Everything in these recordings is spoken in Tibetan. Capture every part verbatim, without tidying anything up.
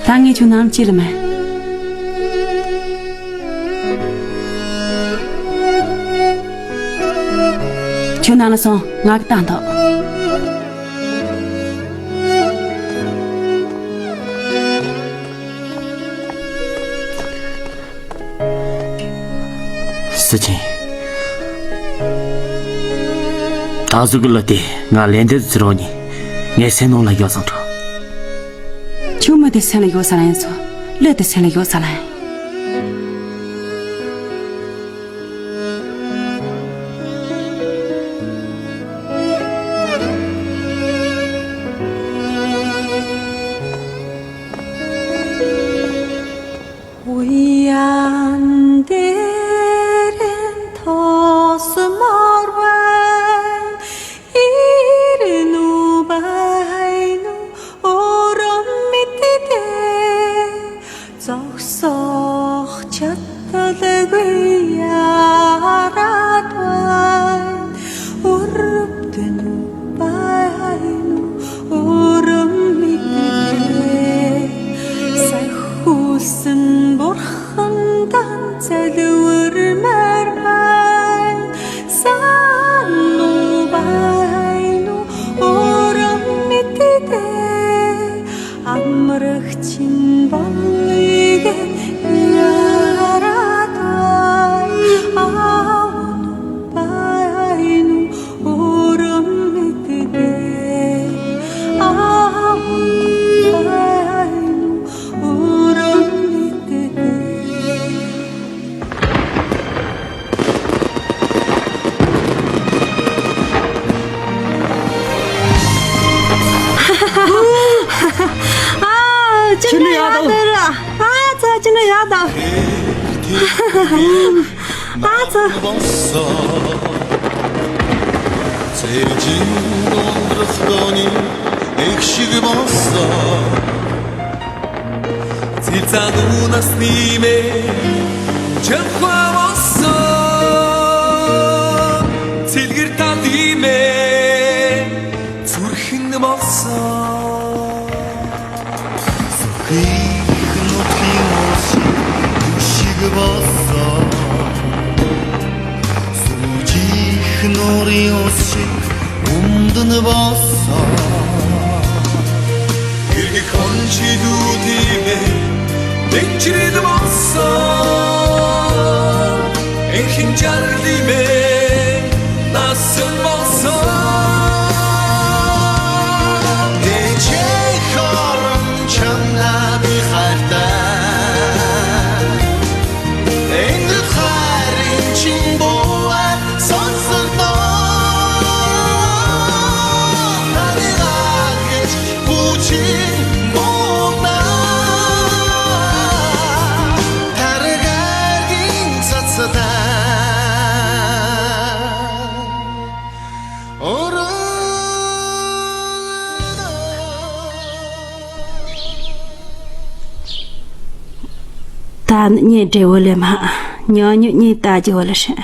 ད་ངས་ཁྱོད་ནང་ལ་སྐྱེལ་ལ་མེད། ཁྱོད་ནང་ལ་སོང་། ང་གི་ལྟ་འདུག། སི་ཆེན། ད་གཟོད་ཀྱི་གླུ་དེ་ང་ལན་འདེབས་ཟེར་རོགས་ཉིན། ངའི་སེམས་ནང་ལ་ཡོད་བཟང་དྲག། ཁྱོད་མི་དེ་སེམས་ལ་ཡོད་ས་ལ་ཡིན་ཚོ། གླུ་དེ་སེམས་ལ་ཡོད་ས་ལ་ཡིན། Уян дээрэн тосмор байна. Ирнү байнү, өөрөө мэддэггүй. Зогсох чаддаггүй яарад байна. Өрөвдөнү байнү, өөрөө мэддэггүй. Сахиусан бурхан дан залбирмаар байна. Сануу байнү, өөрөө мэддэггүй. Амрагчин болыг яарад байна. Аавнү байнү, өөрөө мэддэггүй. Аавнү байнү, өөрөө мэддэггүй. ཨ། ཅི་འདྲ་ཡག་འདུག། ཨ་ཙི། ཅི་འདྲ་ཡག་འདུག། ཨ་ཙི། Цэжин дундрах тони их шиг босса. Цэлцэн унасны мэ чанхва босса. Цэлгэр тал димэ цүрхэн босса. Зүхих нутгийн ус шиг босса. Зүжих нуурын ус шиг үндэн босса. Хэрэг хончидуудын дэнчрэл босса. Эхин жаргалын насан босса. Тэжээ хорон чамнаа би хайртай. Энд харин чин буугаад сонсогдоо. Таныг гэж бүжиг бууна. Таргаргийн цацадаа. ད་ནི་ཉིན་བགྲེས་བོ་ལས་མ། ཉོ་ཉོ་ཉིན་ད་རྒྱུ་བོ་ལ་ཧྲན།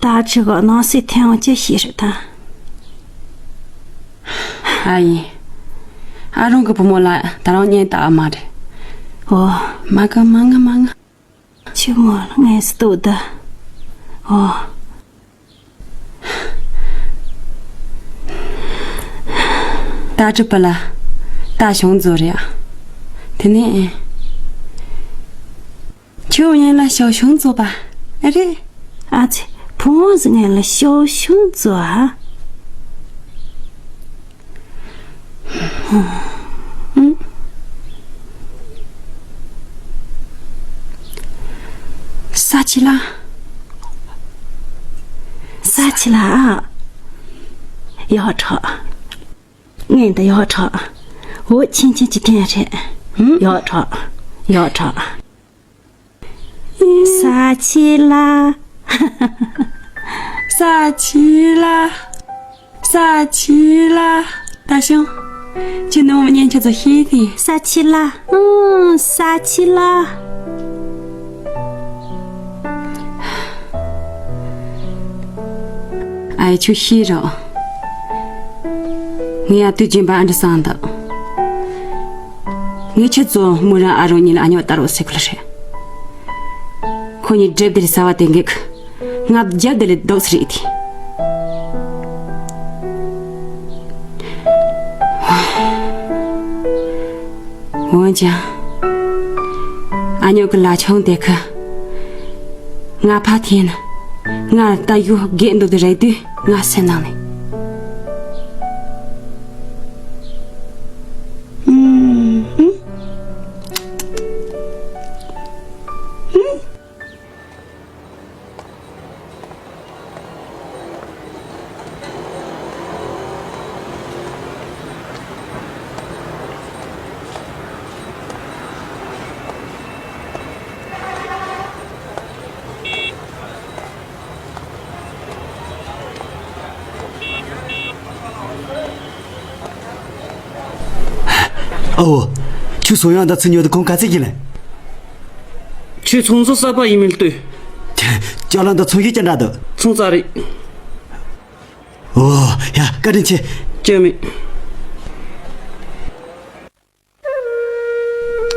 ད་ཁྲི་གོ་ནང་སྲིད་ཐེངས་ཅི་ཤེས་རེད་ད། ཨ་ཡིན། ཨ་རོང་གི་བུ་མོ་ལ་ད་རང་ཉིན་ད་ཨ་མ་རེད། ཨོ། མ་གི་མ་ང་མ་ང་། ཆི་མོ་ངས་ལྟོས་ད། ཨོ། ད་གྲུབ་པ་ལ་ད་ཞང་མཛོ་རེད། དེ་ནས་ཁྱོད་ཡན་ལ་ཞའོ་ཞང་མཛོ་པ་རེད། ཨ་ཙི། བུ་མོ་ཟིག་ཡན་ལ་ཞའོ་ཞང་མཛོ་ཨ། ས་ཆི་ལ། ས་ཆི་ལ་ཨ། ཡོ་ཁྲོ། ངས་འདི་ཡོ་ཁྲོ། འོ་ཆིན་ཆིན་གྱི་དྲན་རེད། ཡོ་ཁྲོ། ཡོ་ཁྲོ། ས་ཆི་ལ། ས་ཆི་ལ། ས་ཆི་ལ། ད་ཤོང་། ཁྱེད་ནོ་མཉེན་ཆ་ཚོ་ཤེས་ཏེ། ས་ཆི་ལ། ཨང་། ས་ཆི་ལ། ཨའི་ཆུ་ཤེས་རོགས། ངས་ཡང་དུས་རྒྱུན་པ་ཨ་འདྲ་བསམ་འདུག་ངས་ཁྱེད་ཚོ་མོ་རང་ཨ་རོ་གཉིས་ལ་ཨ་ཉོ་ལྟ་རོགས་ཟེར་གི་ལ་རེད། ཁོ་གཉིས་སྒྲིབ་དེར་ཟ་བ་དེ་འགེག་ང་རྒྱབ་དེ་ལས་ལྡོག་ས་རེད་དེ། འོན་ཀྱང་། ཨ་ཉོ་གི་ལ་ཆུང་དེ་གི། ང་ཕ་ཐེན་ན། ང་ལྟ་རྒྱུ་རྒས་འདུག་དེ་རེད་དུས་ང་སེམས་ནང་ནས། ཨོ། ཁྱོད་སོ་ཡང་ད་ཚུར་ཉོ་དུ་གོང་ག་ཚད་ཀྱི་ལན། ཁྱོད་ཚོང་ཟོག་གསར་པ་ཡིན་མིན་ལྟོས། ཅ་ལག་འདི་ཚོང་ཤེས་ཅི་འདྲ་འདུག་ཚོང་རྩ་རེད། ཨོ། ཡ། བཀའ་དྲིན་ཆེ། སྐྱོན་མེད།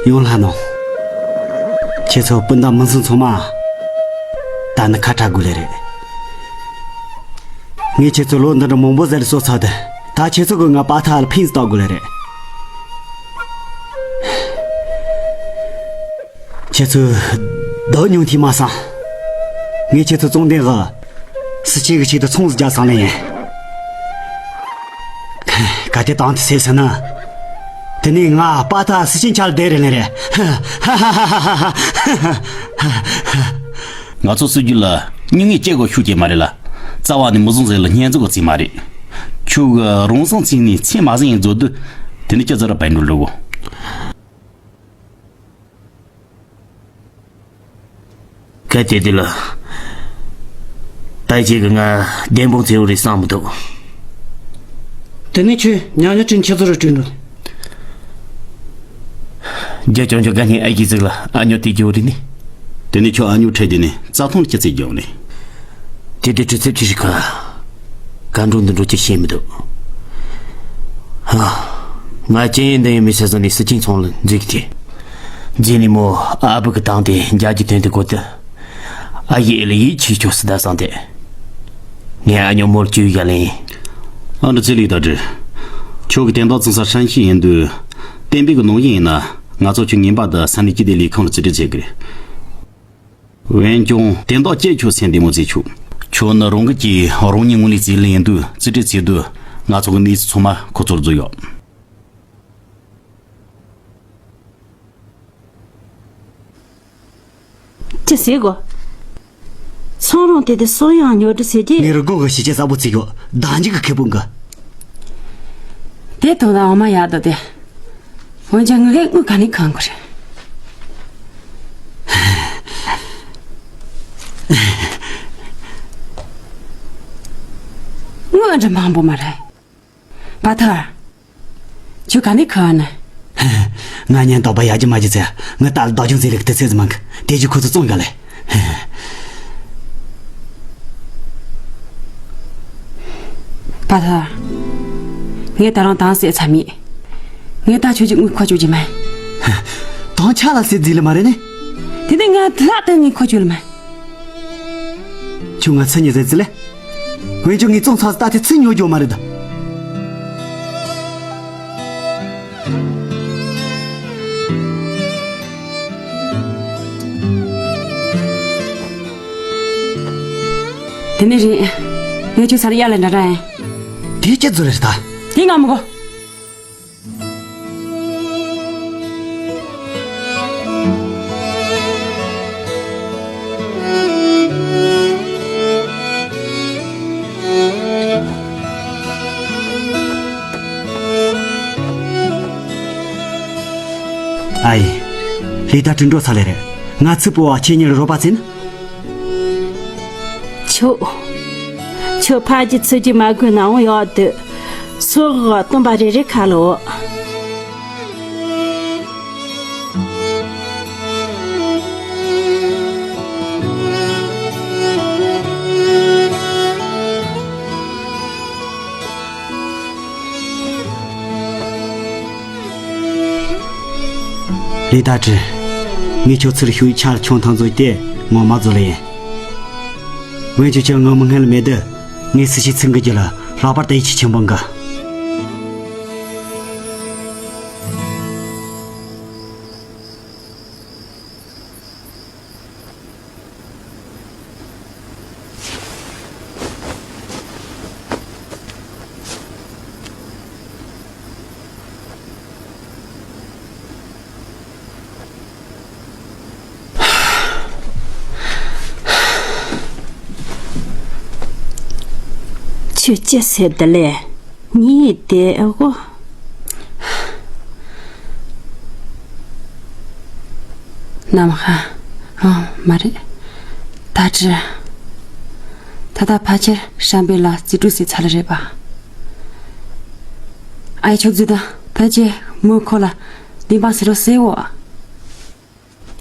ཡོང་ལྷ་ནོ། ཁྱེད་ཚོ་སྤུན་ཟླ་མི་སྲིད་ཚང་མ། ད་ནི་ཁ་གྲག་དགོས་ལེ་རེད། ངས་ཁྱེད་ཚོ་ལོ་འདི་འདྲ་མང་པོ་ཟེར་གསོ་ཚར་དེ། ད་ཁྱེད་ཚོ་གི་ང་པ་ཐག་ལ་ཕིན་སྟག་དགོས་ལེ་རེད། ཁྱེད་ཚོས་བདག་ཉུང་ཐིག་མ་སང་། ངས་ཁྱེད་ཚོ་ཙོང་ལྡན་གི་སི་ཆེན་གི་ཆེད་དུ་ཚོང་ཟིག་རྒྱག་སང་ལེ་ཡིན། ག་དེ་དང་དུ་སེབ་ཟེར་ན། དེ་ནས་ང་པ་ཐག་སི་ཆེན་ཆ་ལ་བསྡད་རེ་ལེ་རེད། ང་ཚོ་སྲིད་ཇུས་ལ་སྙིང་ངེ་སྐྱེ་དགོས་ཤུགས་སྐྱེ་མ་རེད་ལ། རྩ་བ་ནས་མི་བཟང་ཟེར་ལ་སྙན་འཛུགས་གི་ཚིག་མ་རེད། ཁྱོད་གི་རང་སང་ཚིག་ནས་ཚེ་མ་ཟིན་ཡིན་བཟོ་དུས། དེ་ནི་ཅི་ཟེར་ར་བན་འགྲོ་ལུགས། གལ་ཏེ་དེ་ལ། ད་ཅིག་གི་ང་བདེན་དཔང་ཚེ་བོ་རེད་བསམ་མི་ཐུབ། དེ་ནས་ཁྱོད་ཉག་ཉག་ཁྲིན་ཁྱེད་ཚོ་རུ་བྲོས་འགྲོ། རྒྱ་ཅོང་ཅོ་ག་ནས་ཨ་ཀི་ཟིག་ལ་ཨ་ཉོ་དེ་རྒྱུ་རེད་ནི། དེ་ནས་ཁྱོད་ཨ་ཉོ་ཁྲིད་དེ་ནས་རྩྭ་ཐང་ལ་སྐྱི་ཚིག་རྒྱག་ནས། དེ་དུས་གྲི་རྩེབ་ཅི་ཞིག་ག་ག་འགྲོ་འདི་འགྲོ་ཅི་ཤེས་མི་འདུག་ཧ། ང་ཅན་ཡིན་འདི་ཡིན་མི་ཤེས་ཟོ་ནས་སི་ཆིན་ཚོང་ལ་འཛུལ་གི་དེ། འཛུལ་ནས་མོ་ཨ་བུ་གི་དང་དེ་འཇའ་གི་དོན་དུ་གོ་དུ། ཨ་ཡེ་ལ་ཡིད་ཆེས་ཆོག་སི་ད་སང་དེ། ངས་ཨ་ཉོ་མོར་བཅོས་ཡ་ལེན། ཨ་འདྲ་ཚེ་ལིག་ད་འདྲི། ཁྱོད་ཀྱི་དེ་འདྲ་ཚང་ས་ཧྲན་ཤི་ཡིན་དུས། བསྟན་པའི་གི་ནང་བཞིན་ཡིན་ན། ང་ཚོ་ཁྱོད་ངན་པ་དང་ས་གནས་སྤྱི་བདེ་ལས་ཁང་ལ་རྩིས་སྤྲོད་བྱེད་གི་རེད། འོན་ཀྱང་དེ་འདྲ་སྐྱེས་ཆོག་སེམས་བདེ་མོ་བྱེད་ཆོག་ཁྱོད་ནི་རང་གི་གིས་རང་ཉིད་ངོས་ལེན་རྩིས་ལེན་དུས་རྩིས་སྤྲོད་བྱེད་དུས་ང་ཚོ་གི་གནས་ཚུལ་ཚང་མ་ཁོ་ཚོར་བཟོས་ཡོད། ཅི་ཟེར་གོ། ཚང་རང་དེ་དེ་སོ་ཡང་ཉོ་འདྲི་ཟེར་གྱི། ངའི་རུ་སྒོང་གི་ཞི་བྱེད་གསལ་པོ་བརྩིས་ཡོད། བདག་འཇིག་གི་ཁེ་ཕུང་གི། དེ་དོན་དག་འོ་མ་ཡག་འདུག་སྟེ། འོན་ཀྱང་ངའི་དངུལ་ག་ནས་གང་དགོས་རེད། དངུལ་འདྲ་མང་པོ་མ་རེད། པ་ཐར། ཁྱོད་ག་ནས་ཁ་བ་ན། ང་ཉན་དོགས་པ་ཡག་རྒྱུ་མ་རྒྱུ་ཚེ་ང་ད་ལ་བདག་སྐྱོང་ཚེ་ལེགས་དུ་ཚེ་ཟི་མང་གི་དེ་རྒྱུ་ཁོ་ཚོ་བཙོང་ག་ལེ། པ་ཐར། ངས་ད་རང་དང་ཟས་ཚ་མེད། ངས་ད་ཁྱོད་ཀྱི་དངུལ་ཁོ་ཆོད་ཀྱི་མེད། དང་ཆ་ལ་ཟས་རྫི་ལ་མ་རེད་ནི། དེ་ནས་ང་དེ་ལ་ད་ངས་ཁོ་ཆོད་ལ་མེད། ཁྱོད་ང་ཚ་ཉེ་ཟེར་ཙི་ལེ། འོན་ཀྱང་ངས་བཙོང་ཚར་ད་དེ་ཚུར་ཉོ་རྒྱུ་མ་རེད་ད། དེ་ནས་རེད། ངས་ཁྱོད་ཚར་ཡ་ལ་འདྲ་འདྲ་ཡིན། དེ་སྐྱིད་ཚོ་རེད་ད། དེ་ང་མི་གོ། ཨ་ཡེ། ལི་ད་དྲིན་འགྲོ་ས་ལེ་རེད། ང་ཚི་པོ་བ་ཁྱེད་གཉིས་ལ་རོགས་པ་བྱེད་ན། ཆོག་ཆོག་ཕ་གི་ཚུལ་གྱི་མ་དགོས་ནའང་ཡོད་དུ། སོགས་སྟོན་པ་རེ་རེ་ཁ་ལོ། ལི་ཏ་ཀྲི། ངས་ཁྱོད་ཚུར་ཞུ་ཡིག་ཆ་ལ་ཁྱོད་ཐང་ཚོ་དེ་ངོ་མ་བཟོ་ལེ་ཡིན། འོན་ཀྱང་ཁྱོད་ངོ་མ་སྔོན་ལ་མེད་དུ། ངས་སི་ཆི་ཚིག་གི་རྒྱུ་ལ་ལྷག་པར་དུ་ཡིད་ཆེས་ཆེན་པོ་འགའ། ཁྱོད་ཅི་ཟེར་འདི་ལས་ཉིད་དེ་འོ། ནམ་ཧ། ཨང་། མ་རེད། ད་ཅི། ད་ལྟ་ཕལ་ཆེར་ཧྲན་པེ་ལ་རྩིས་སྤྲོད་ཟེར་ཚར་ལ་རེད་པ། ཨའི་ཆོག་རྫུ་དང་ད་ཅི་མོས་ཁོ་ལ་བདེན་དཔང་ཟེར་རོ་ཟེར་འོ།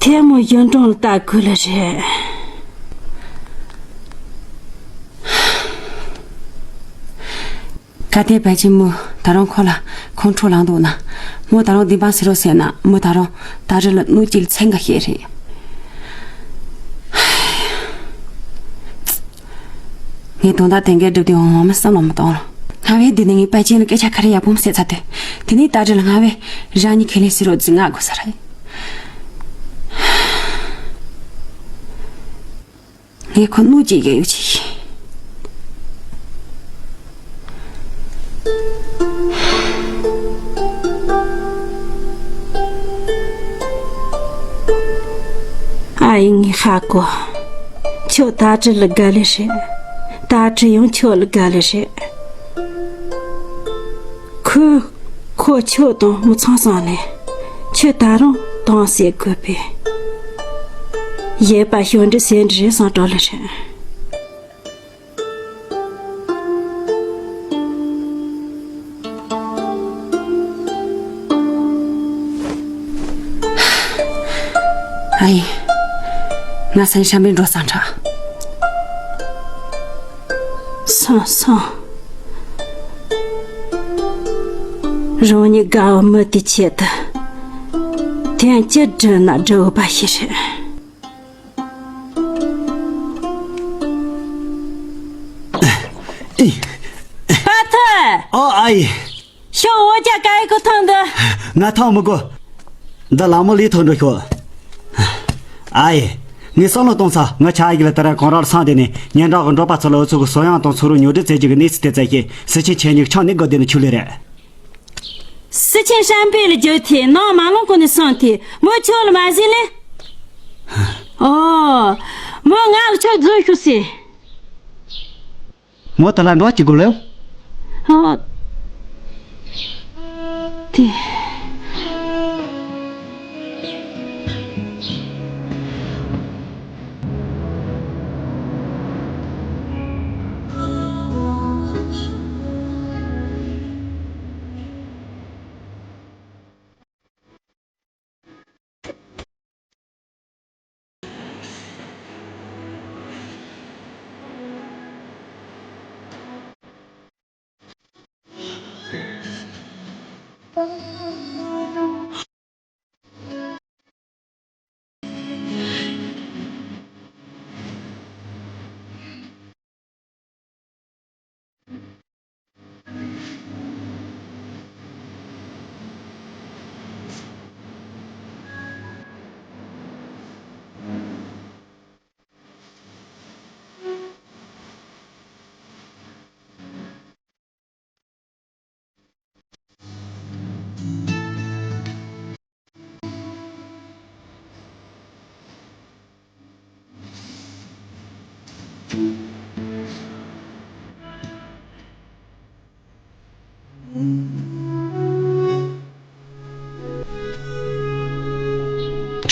དེ་མོ་གཞུང་དྲང་ལ་ལྟ་དགོས་ལ་རེད། གལ་ཏེ་བལ་ཆེན་མོ་ད་རུང་ཁོ་ལ་ཁོང་ཁྲོ་ལངས་འདུག་ན། མོ་ད་རུང་བདེན་དཔང་ཟེར་རོ་ཟེར་ན། མོ་ད་རུང་ད་རེས་ལ་གནོད་སྐྱེལ་ཚད་འགའ་ཤས་རེད། ངས་དོན་དག་དེ་འགའ་སྒྲུབ་དུས་འོང་བ་མི་བསམ་བློ་མི་གཏོང་ལ། སྔ་བས་འདི་ནས་ངས་པ་ཅན་ལ་སྐད་ཆ་ག་རེ་ཡག་པོ་མི་བཤད་ཚར་དུས། དེ་ནས་ད་རེས་ལ་སྔ་བས་རང་ཉིད་ཁས་ལེན་ཟེར་རོ་རྫི་ང་དགོས་ས་རེད། ངས་ཁོ་གནོད་ཀྱི་ཡོད་ཡོད་ཅིག་ཨ་ཡིན་ངས་ཧ་གོ། ཁྱོད་ད་ཅི་ལ་དགའ་ལེ་རེད། ད་ཅི་ཡང་ཁྱོད་ལ་དགའ་ལེ་རེད། ཁོས་ཁོ་ཁྱོད་དང་མི་ཚང་སང་ནས་ཁྱོད་ད་རུང་དང་ཟེར་དགོས་པས། ཡེ་པ་ཤོད་འདྲི་ཟེར་འདྲི་རེད་སང་དྲག་ལེ་རེད། ཨ་ཡེ། ང་སང་ཤམ་པའི་འགྲོ་སང་དྲག་སང་སང་། རང་ཉིད་དགའ་བ་མི་དེ་ཆེད་དུ། དེ་ཅི་འདྲི་ན་འདྲི་འོས་པ་ཞིག་རེད། པ་ཐི། ཨོ་ཨ་ཡེ། ཤོག་འོ་ཅག་ག་ཡི་གོ་ཐང་འདི། ང་ཐང་མི་གོ། འདི་ལ་མོ་ལི་ཐོ་འགྲོ་ཤོག་ཨ་ཡེ། ངས་བསམ་བློ་གཏོང་ས་ང་ཆ་ཡིག་ལ་དེ་རིང་གོང་རར་སང་དེ་ནས་ཉེ་འབྲེལ་གི་འབྲོག་པ་ཚོ་ལ་འུ་ཚོ་གི་གསོ་ཡང་དང་ཚུ་རུ་ཉོ་སྒྲིག་བྱེད་རྒྱུ་གི་གནས་ཚུལ་དེ་བཙལ་ཤེས་སི་ཆེན་ཆེན་ཉིག་ཆང་ནི་དགོས་དེ་ནི་ཆུ་ལེ་རེད། སི་ཆེན་ཧྲན་པེ་ལ་རྒྱུ་དེ་ནང་མ་ལོང་གོ་ནས་སོང་དེ་མོ་ཆོ་ལ་མ་ཟིན་ལེ། ཨོ། མོ་ང་ལ་ཆོ་རྫུན་ཤུ་སི། མོ་དེ་ལ་འགྲོ་གཅིག་དགོས་ལེ། ཨོ། དེ།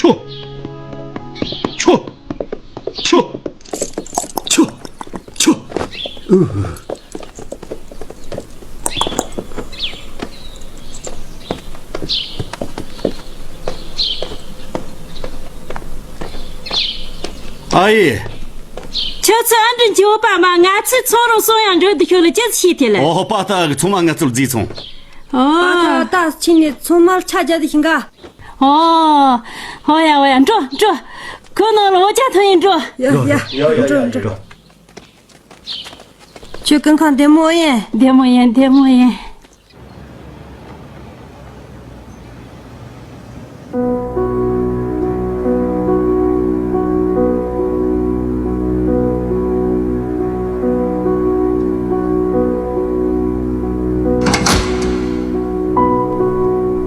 ཆུ། ཆུ། ཆུ། ཆུ། ཆུ། ཨུ། ཨ་ཡེ། ཁྱོད་ཚོ་ཨ་འདྲ་འགྱོད་པ་མ། ང་ཚོས་ཚོང་རོགས་སོང་ཡང་འགྲོ་འདི་ཤོད་ལ་ཅི་ཞིག་དེ་ལ། ཨོ་པ་ཏ་གི་ཚོང་མ་ང་ཚོར་རྫིས་སོང་། ཨོ། པ་ཏ་ད་ཕྱིན་ནས་ཚོང་མར་ཆ་རྒྱ་དེ་ཤིང་ག་ཨོ། ཨོ་ཡ་ཨོ་ཡ། འགྲོ་འགྲོ། ཁོའི་ནང་ལ་འོ་ཇ་འཐུང་ཡིན། འགྲོ། ཡ་ཡ་ཡ། འགྲོ་འགྲོ། ཁྱོད་སྐུ་ཁམས་བདེ་མོ་ཡིན། བདེ་མོ་ཡིན། བདེ་མོ་ཡིན།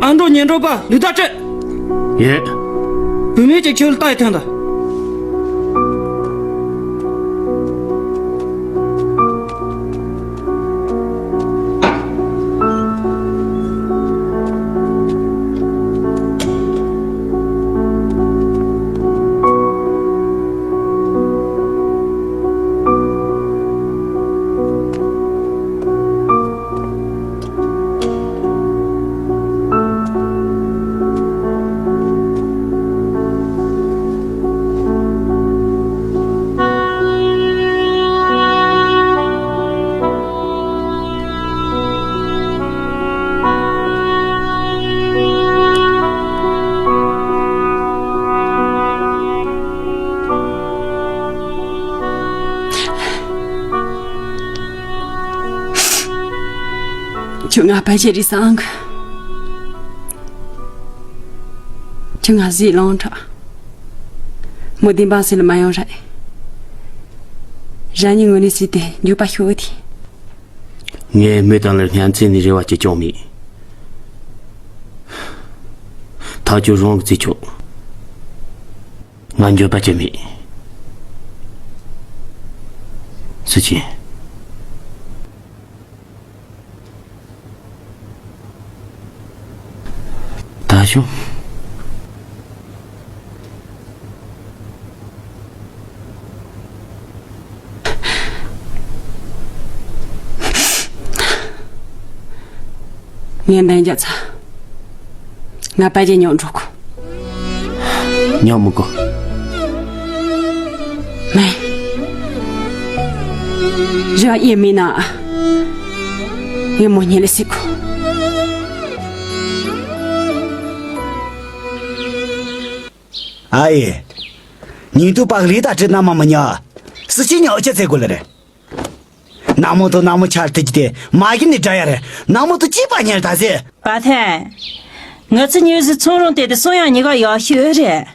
ཨ་འགྲོ་ཉེ་འགྲོ་པ་ལུས་རྟགས་སྤྲད། ཡེ། བུད་མེད་ཀྱི་ཁྱོད་ལ་ལྟ་ཡི་ཐོན་ད། ཁྱོད་ང་ཕལ་ཆེར་རེད་བསམ་གི། ཁྱོད་ང་ཟིག་ལོང་དྲག། མོ་བདེན་པ་ཟེར་ལ་མ་ཡོང་ར། རང་ཉིད་ངོ་ནས་ཟིག་དེ་འཇུག་པ་ཤོག་དེ། ངས་མི་དང་ལ་སྙན་ཚིག་ནས་རེ་བ་ཅི་ཅང་མེད། ཐག་གཅོད་རང་གིས་བྱེད་ཆོག། ང་འགྱོད་པ་ཅི་མེད། སུ་ཆེ། ད་ཤོག། ངས་འདང་རྒྱག་ཚར། ང་ཕལ་ཆེར་ཉོག་འགྲོ་གོ། ཉོག་མི་གོ། མེད། རེ་བ་ཡེ་མིན་ན། ངས་མོ་ཉིད་ལ་སྲིད་གོ། ཨ་ཡེ། ཉིན་དུ་པགས་ལི་ད་ཁྲིད་ན་མ་མི་ཉོ། སུ་ཞིག་ཉོ་ཆ་ཚེ་གོ་ལ་རེད། ནག་མོ་དང་ནག་མོ་ཆར་དུ་ཀྱི་དེ་མ་གི་ནི་འདྲ་ཡ་རེད། ནག་མོ་དང་གཅིག་པ་ཉལ་ད་ཟེ། པ་ཐན། ང་ཚོ་ཉོས་ཟི་ཚོང་རོང་དེ་དེ་སོང་ཡང་ཉི་ག་ཡག་ཤོས་རེད།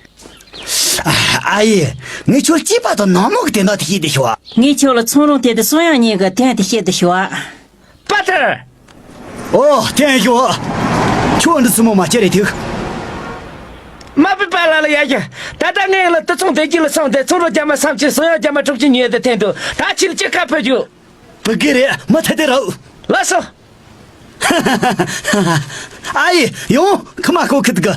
ཨ་ཡེ། ངས་ཁྱོད་གཅིག་པ་དང་ནག་མོ་གི་དེ་འདྲ་དེ་ཤེས་དེ་ཤོག། ངས་ཁྱོད་ལ་ཚོང་རོང་དེ་དེ་སོང་ཡང་ཉི་ག་དེ་དེ་ཤེས་དེ་ཤོག། པ་ཐན། ཨོ་ཐན་ཤོག། ཁྱོད་འདི་སུ་མོ་མ་ཁྱེར་རེ་ཐུག། མ་པི་པ་ལ་ལ་ཡ་ཡ། ད་ལྟ་ངས་ལ་དུ་ཚོང་དེ་གྱི་ལ་སོང་དེ་ཚོང་རོ་རྒྱ་མ་སམ་ཆེ་སོ་ཡ་རྒྱ་མ་དྲུག་ཅུ་ཉོས་དེ་ཐེན་དུ་ད་ཕྱིར་ཅི་ཁ་ཕུད་རྒྱུ། བུ་གི་རེད་མ་ཐད་དེ་རོ། ལགས་སོ། ཨ་ཡེ་ཡོང་ཁི་མ་ཁོ་ཁི་དག།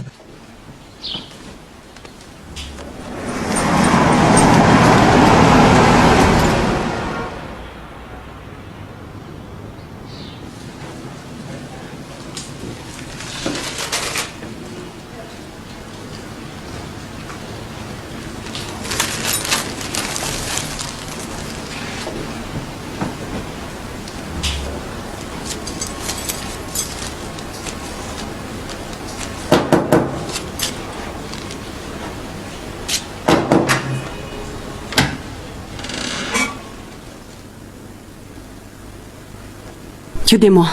ཁྱོད་བདེ་མོ།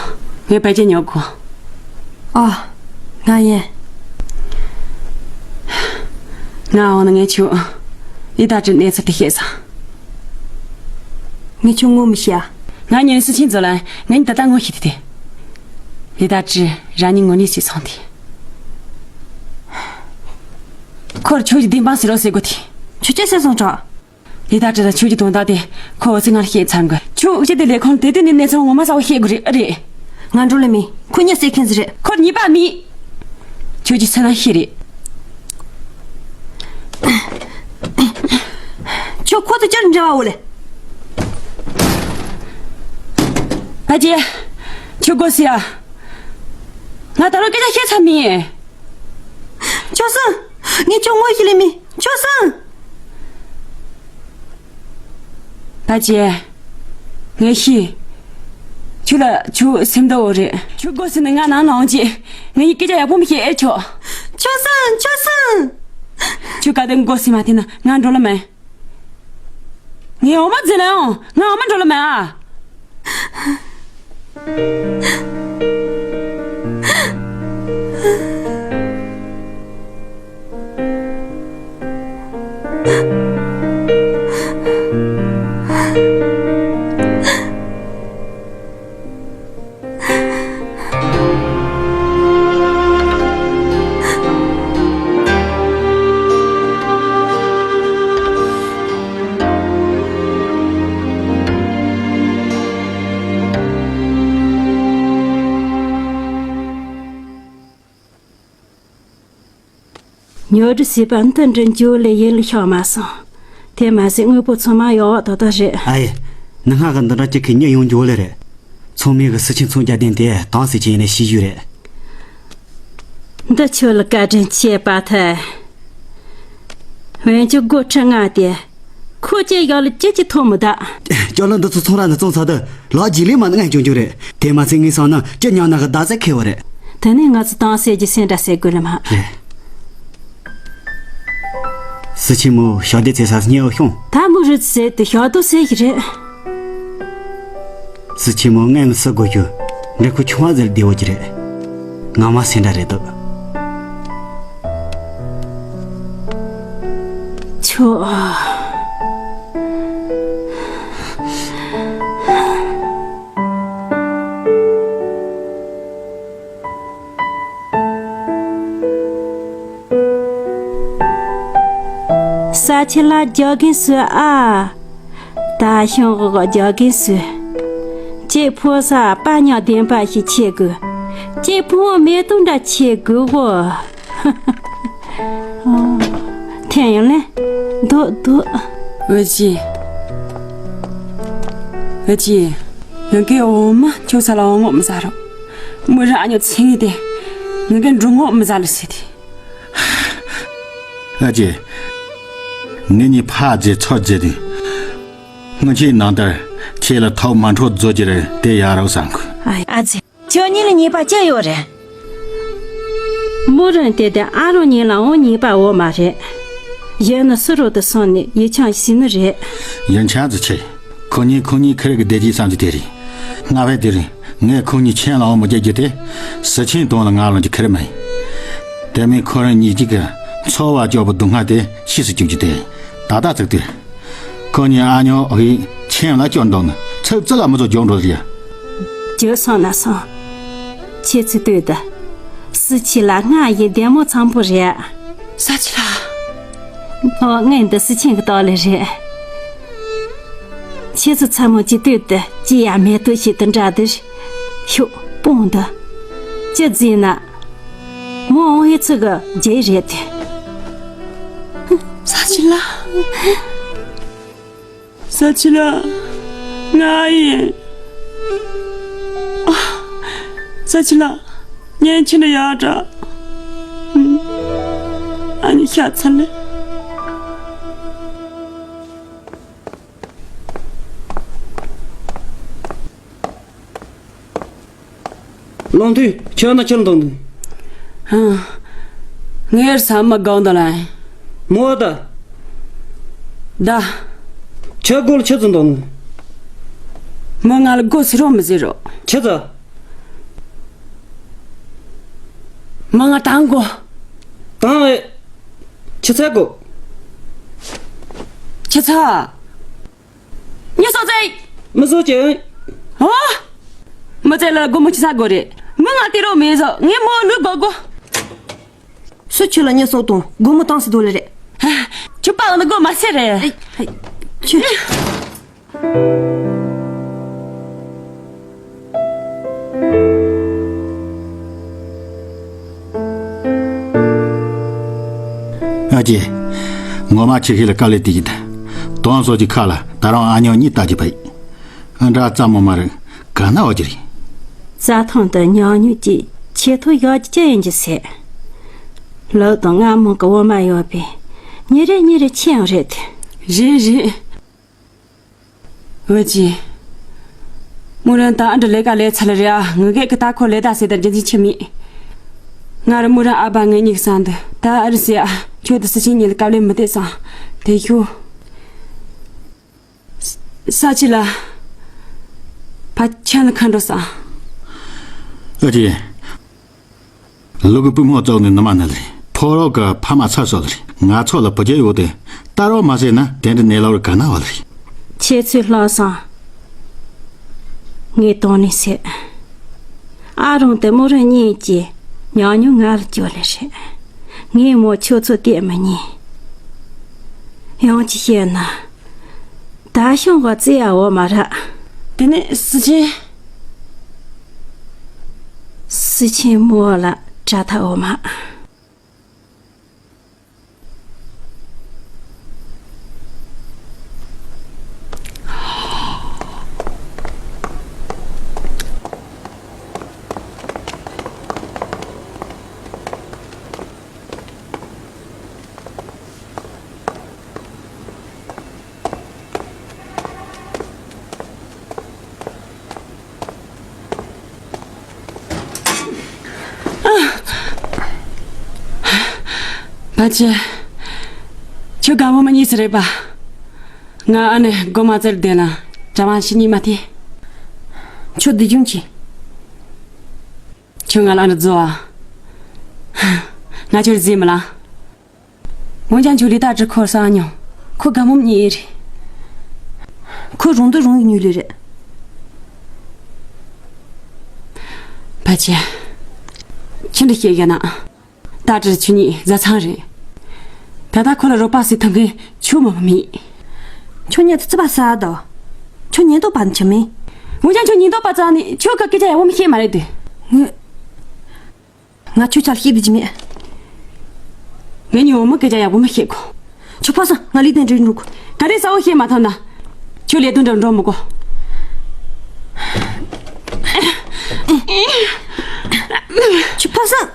ངས་བལ་ཆེ་ཉོ་དགོས། ཨ། ང་ཡིན། ང་འོང་ན་ངས་ཁྱོད་ལི་ད་ཀྲི་གནས་ཚུལ་དེ་ཤེས་ས། ངས་ཁྱོད་ངོ་མི་ཤེས་ཨ། ང་ཉིན་སུ་ཆིན་ཛོ་ལ་ངས་ད་ལྟ་ངོ་ཤེས་དེ་དེ། ལི་ད་ཀྲི་རང་ཉིད་ངོ་ནས་ཤེས་སོང་དེ། ཁོར་ཁྱོད་ཀྱི་བདེན་དཔང་ཟེར་རོགས་ཟེར་དགོས་དེ། ཁྱོད་ཅི་ཟེར་སོང་དྲ། ལི་ད་ཀྲི་ལ་ཁྱོད་ཀྱི་དོན་དག་དེ་ཁོ་འོ་ཚིག་ངར་བཤད་ཚར་དགོས། ཁྱོད་འུ་ཅག་དེ་ལས་ཁོང་དེ་དུས་ནས་གནས་ཚུལ་ངོ་མ་གསལ་བོ་ཤེས་དགོས་རེད་ཨ་རེད། ང་འགྲོ་ལེ་མི་ཁོ་གཉིས་བསད་མཁན་ཟིག་རེད། ཁོར་ཉེས་པ་མེད། ཁྱོད་ཀྱི་སེམས་ནང་ཤེས་རེད། ཁྱོད་ཁོ་དང་ཅར་འབྲེལ་བ་འོ་ལེ། ཨ་ཅེ། ཁྱོད་དགོས་སི་ཡ། ང་ད་རུང་སྐད་ཆ་བཤད་ཚར་མིན། ཆོག་སོང་། ངས་ཁྱོད་ངོ་ཤེས་ལེ་མིན། ཆོག་སོང་། ད་ཅེ། ངས་ཤེས། ཁྱོད་ལ་ཁྱོད་སེམས་དོ་འོ་རེད། ཁྱོད་དགོས་སི་ནི་ང་ནང་ནང་ཅེ། ངས་སྐད་ཆ་ཡག་པོ་མི་བཤད་ཨེ་ཆོག། ཆོས་སེང་། ཆོས་སེང་། ཁྱོད་ག་དེ་མགོ་སེ་མ་ཐེ་ན་ང་འགྲོ་ལ་མེད། ངའི་འོ་མ་འཛིན་ལ་ཡོང་། ང་འོ་མ་འགྲོ་ལ་མེད་ཨ། ཉོ་སྒྲུབ་བྱས་པ་འདི་འདྲ་འཇོ་ལེ་ཡིན་ལ་ཤོག་མ་སོང་། དེ་མ་ཟད་དངོས་པོ་ཚང་མ་ཡོག་བ་ཏོག་ཏོག་རེད། ཨ་ཡེ། ནི་ང་གི་འདི་འདྲ་ཅིག་གི་མྱི་ཡོང་འཇོ་ལེ་རེད། ཚང་མས་གི་སི་ཆིན་ཚོང་རྒྱག་དོན་དེ་དྭངས་སེ་ཅིག་ཡིན་ནས་ཤེས་རྒྱུ་རེད། འདི་ཁྱོད་ལ་བཀའ་དྲིན་ཆེ་པ་ཐལ། འོན་ཀྱང་སྒོ་ཁྲི་ལྔ་དེ། ཁོ་ཅེ་ཡག་ལ་ཅི་ཅི་ཐོབ་མི་ད། ཅོ་ལོ་འདི་ཚོ་ཚོང་ར་ནས་བཙོང་ཚར་དུས་ལག་རྗེས་ལས་མ་ནི་ངན་བྱུང་རྒྱུ་རེད། དེ་མ་ཚད་ངས་བསམ་ན་ཅི་ཉག་ན་གི་བདག་ཟས་ཁེ་བོ་རེད། དེ་ནས་ང་ཚོ་དྭངས་སེ་གི་སེམས་འདྲ་སེ་དགོས་ལ་མ། རེད། སི་ཆེན་མོ་ཞག་བདེ་ཚེ་ས་སྙེ་བ་ཤོང་། ད་མོ་རུ་ཚེ་དུ་ཞག་དུ་སེ་གི་རེད། སི་ཆེན་མོ་ངན་སི་དགོས་རྒྱུ་འདྲེ་ཁུ་ཆུང་བ་ཟེར་བདེ་བོ་གི་རེད། ང་མ་སེ་འདྲ་རེད་དོ། ཆོ། ས་ཆེ་ལ་རྒྱག་གིན་སུ་ཨ། ད་ཤོང་གི་རྒྱག་གིན་སུ། ཅེ་ཕོ་ས་པ་ཉག་བདེན་པ་ཞིག་ཆེ་དགོས། ཅེ་ཕོ་བོ་མེ་ཏོག་འདྲ་ཆེ་དགོས་གོ། ཐེན་ཡོང་ལེ། འདུག་འདུག་འོ་ཅི། འོ་ཅི། ཡང་གི་འོ་མ་ཁྱོད་ས་ལ་འོ་ངོ་མི་ཟ་རོ། མི་ར་ཨ་ཉོ་ཚིང་ངི་དེ། ངི་གི་འགྲོ་ངོ་མི་ཟ་ལ་སི་དེ། ཨ་ཅེ། ངེད་གཉིས་ཕ་རྗེས་ཚོར་རྗེས་དེ། སྔོན་ཆད་ནང་ལྟར་ཁྱེད་ལ་ཐོག་མ་འཕྲོད་རྫོགས་ཀྱི་རེད་དེ་ཡག་རོགས་བསམ་གི། ཨ་ཙི། ཁྱོད་གཉིས་ལ་ཉེས་པ་ཅི་ཡོད་རེད། མོ་རང་དེ་དེ་ཨ་རོ་གཉིས་ལའང་ཉེས་པ་ཡོད་མ་རེད། གཞན་ནི་སུ་རོ་དུ་སོང་ནས་ཡིད་ཆང་ཞིག་ནི་རེད། ཡིན་ཆང་ཟི་ཆེ། ཁོ་གཉིས་ཁོ་གཉིས་ཁེར་གི་བདེ་སྐྱིད་བསམ་གྱི་དེ་རེད། སྔ་བས་དེ་རིང་ངས་ཁོ་གཉིས་ཆེན་ལའང་མི་རྒྱག་རྒྱུ་དེ། སི་ཆེན་དོན་ལ་ང་ལོན་གྱི་ཁེར་མ་ཡིན། དེ་མིན་ཁོ་རང་གཉིས་གཅིག་གི་འཚོ་བ་སྐྱོབ་པའི་སྡུག་བསྔལ་དེ་ཤེས་སུ་བཅུག་རྒྱུ་དེ། ད་ལྟ་ཚིག་དེ། ཁོ་གཉིས་ཨ་ཉོ་ཧི་ཆེན་ལ་སྐྱོར་འདུག་ནི་ཚིག་རྩི་ལ་མི་ཚོ་འཇོག་འགྲོ་རེད། འཇོག་སོང་ན་སོང་། ཁྱེད་ཚོས་ལྟོས་དང་། སི་ཆི་ལ་སྔ་ཡི་བདེ་མོ་ཚང་པོ་རེད། ས་ཆི་ལ། ཨོ་ངས་འདི་སི་ཆེན་གི་ཏོག་ལེ་རེད། ཁྱེད་ཚོ་ཚ་མོ་ཅི་ལྟོས་དང་ཅི་ཡ་མེད་ལྟོས་ཤིག་ཏུ་འདྲ་དུ་ཤོག་སྤོང་དང་། ཅི་བརྫིས་ན། མོ་འོང་ཧེ་ཚུ་གི་རྗེས་རེད་དེ། ས་ཆི་ལ། ས་ཆི་ལ། ང་ཡིན། ཨ། ས་ཆི་ལ། ཉན་ཁྱི་འདྲ་ཡག་འདྲ། ཨ་ནི་ཤ་ཚ་ལེ། ལོང་དུས་ཁྱོད་ན་ཁྱོད་འདོང་དུས། ཧང་། ངའི་ས་མ་གང་དུ་ལ། མོ་ད། ད། ཁྱོད་སྒོ་ལ་ཁྱོད་ཚོ་འདོང་དུས། མོ་ང་ལ་སྒོ་ཟེར་རོགས་མི་ཟེར་རོགས། ཁྱོད་ཚོ། མོ་ང་དང་གོ། དང་ཨེ། ཁྱི་ཚ་གོ། ཁྱི་ཚ། མྱི་སོ་ཙེ། མི་སོ་ཅན། ཨོ། མི་ཙེ་ལ་སྒོ་མོ་ཅི་ས་དགོས་རེད། མི་ང་དེ་རོ་མེད་ཟོ་ངས་མོ་ལུས་དགོ་དགོ། སུ་ཁྱོད་ལ་མྱི་སོ་དང་སྒོ་མོ་བཏང་སི་དོ་ལེ་རེད། ཁྱོད་པ་འོ་ན་སྒོ་མ་སེ་རེད། ཁྱོད། ཨ་ཅེ། ངོ་མ་ཆེ་ཤེས་ལ་དཀའ་ལས་དེ་ཡིན་ད། དོན་སོགས་ཀྱི་ཁ་ལ་ད་རུང་ཨ་ཉོ་གཉིས་ལྟ་རྒྱུ་པ་ཡིན། ཨ་འདྲ་ཙམ་མོ་མ་རེད། ག་ན་འོ་ཅི་རེད། རྩྭ་ཐང་དུ་ཉག་ཉོག་ཅིག་ཆེ་མཐོ་ཡག་ཅི་ཡིན་གྱི་ཟེར། ལག་དང་རྔ་མོང་གི་འོ་མ་ཡོད་པས་ཉིན་རེ་ཉིན་རེ་ཆེ་ཡང་རེད་དེ། རེད་རེད། འོ་ཅི། མོ་རང་ད་ཨ་འདྲ་ལས་ཀ་ལས་ཚར་ལ་རེད་ཨ། ངུ་གེ་གི་ད་ཁོ་ལས་ད་ཟེར་ད་རྒྱུ་མཚན་ཆི་མེད། ང་རང་མོ་རང་ཨ་ཕ་ངེད་གཉིས་ཀྱི་བསམ་དུ་ད་ཨ་རི་སི་ཨ་ཁྱོད་དང་སི་ཆེན་གཉིས་ལ་དཀའ་ལས་མི་སྟེར་བསམ། དེ་ཤོག་ས་ཆི་ལ་ཕ་ཆེན་ལ་ཁ་འགྲོ་བསམ། ཨ་ཅེ། ལུ་གུ་པུས་མོ་བཙོག་ནས་ནུ་མ་ནི་ལ་རེད། ཕོ་རོག་གི་ཕ་མ་ཚ་སོ་ལ་རེད། ང་ཚོ་ལ་བུ་རྒྱལ་ཡོད་དེ་ལྟ་རོགས་མ་བྱས་ན་དེ་འདྲ་ནས་ལོག་རི་ག་ན་བ་ལ་རེད། ཁྱེད་ཚོས་ལྷག་སོང་། ངས་དོན་ནས་ཟེར། ཨ་རོང་དེ་མོ་རང་གཉིས་ཀྱིས་ཉག་ཉོག་ང་ལ་སྐྱོ་ལེ་རེད། ངས་མོ་ཁྱོད་ཚོ་བལྟས་མི་ཉན། ཡང་ཅི་བཤད་ན། ད་ཤོང་ག་རྩེ་ཡ་འོ་མ་ར། དེ་ནས་སི་ཆེན། སི་ཆེན་མོ་ལ་དྲ་ཐག་འོ་མ། ཕ་ཆེ། ཁྱོད་དགའ་མོ་མ་གཉིས་སུ་རེད་པ། ང་ཨ་ནེ་སྒོ་མ་བཙལ་བསྡད་ལ་གྲྭ་མ་ཤི་གཉིས་མ་ཐེ། ཁྱོད་བདེ་སྐྱོང་གྱིས། ཁྱོད་ང་ལ་ཨ་ནེ་རྫོ་བ། ང་ཁྱོད་རྫི་མི་ལ། འོན་ཀྱང་ཇུ་ལི་ཏ་ཀྲི་ཁོར་ས་ཉོ། ཁོ་དགའ་མོ་མཉེས་རེད། ཁོ་རུང་དུ་རུང་ཉུལ་ལེ་རེད། ཕ་ཆེ། ཁྱི་འདྲ་སྐྱེ་ག་ན། ཏ་ཀྲི་ཆུ་ཉིད་བཟའ་ཚང་རེད། ད་ལྟ་ཁོ་ལ་རོགས་པ་སི་ཐང་གི་ཆུ་མོ་མི། ཁྱོད་ཉལ་ཐུ་ཙི་པ་ས་དོ། ཁྱོད་ཉེན་རྟོག་པ་ནི་ཆི་མིན། འོན་ཀྱང་ཁྱོད་ཉེན་རྟོག་པ་ཙང་ནི་ཁྱོད་ཀ་སྐད་ཆ་ཡག་པོ་མི་ཤེས་མ་རེད་དུ། ངས། ང་ཁྱོད་ཆ་ལ་ཤེས་བདེ་ཅི་མེད། ངས་ཉི་འོ་མ་སྐད་ཆ་ཡག་པོ་མི་ཤེས་གོ། ཁྱོད་ཕ་སང་ང་ལི་དན་འདྲི་འགྲོ་གོ། ག་རེ་ས་འོ་ཤེས་མ་ཐོན་ན། ཁྱོད་ལས་དོན་འགྲོ་འགྲོ་མི་གོ། ཁྱོད་ཕ་སང་།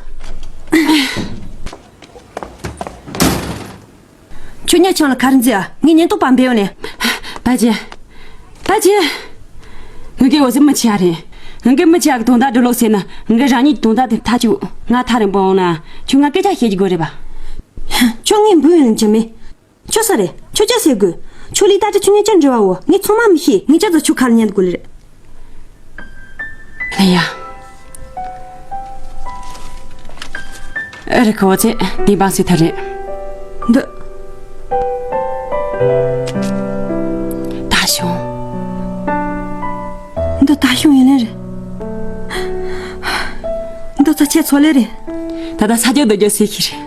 ཁྱོད་ཉལ་ཆང་ལ་ཁ་རི་འཛི་ཨ། ངས་ཉེན་རྟོག་པ་འབེལ་ཡོང་ནས། ད་ཅི། ད་ཅི། ངེད་ཀྱི་འོ་ཟི་མི་ཆེ་ཨ་རེད། ངེད་ཀྱི་མི་ཆེ་ཨ་གི་དོན་དག་འགྲོ་ལོག་ཟེར་ན་ངེད་ཀྱི་རང་ཉིད་ཀྱི་དོན་དག་དེ་མཐའ་གཅིག་ང་ཐག་རིང་པོ་འོང་ན་ཁྱོད་ང་སྐད་ཆ་བཤད་ཀྱི་དགོས་རེད་པ། ཁྱོད་ངས་འབུལ་ཡོང་ཅི་མེད། ཁྱོད་ས་རེད། ཁྱོད་ཅག་ཟེར་དགོས། ཁྱོད་ལི་ད་ཅི་ཁྱོད་ཉལ་ཆང་འབྲི་བ་འོ་ངས་ཚང་མ་མི་ཤེས། ངས་ཅག་ཚོ་ཁྱོད་ཁ་ལ་ཉལ་དགོས་ལེ་རེད། ལེ་ཡ། ཨེ་རི་ཁོ་ཚེ་དེ་བང་སི་ཐ་རེད། འདི། ད་ཤོང་། འདི་ད་ཤོང་ཡིན་ལེ་རེད། འདི་ཚ་ཆེ་ཚོ་ལེ་རེད། ད་ད་ས་རྒྱུ་རྡོ་རྒྱུ་སེ་ཤི་རེད།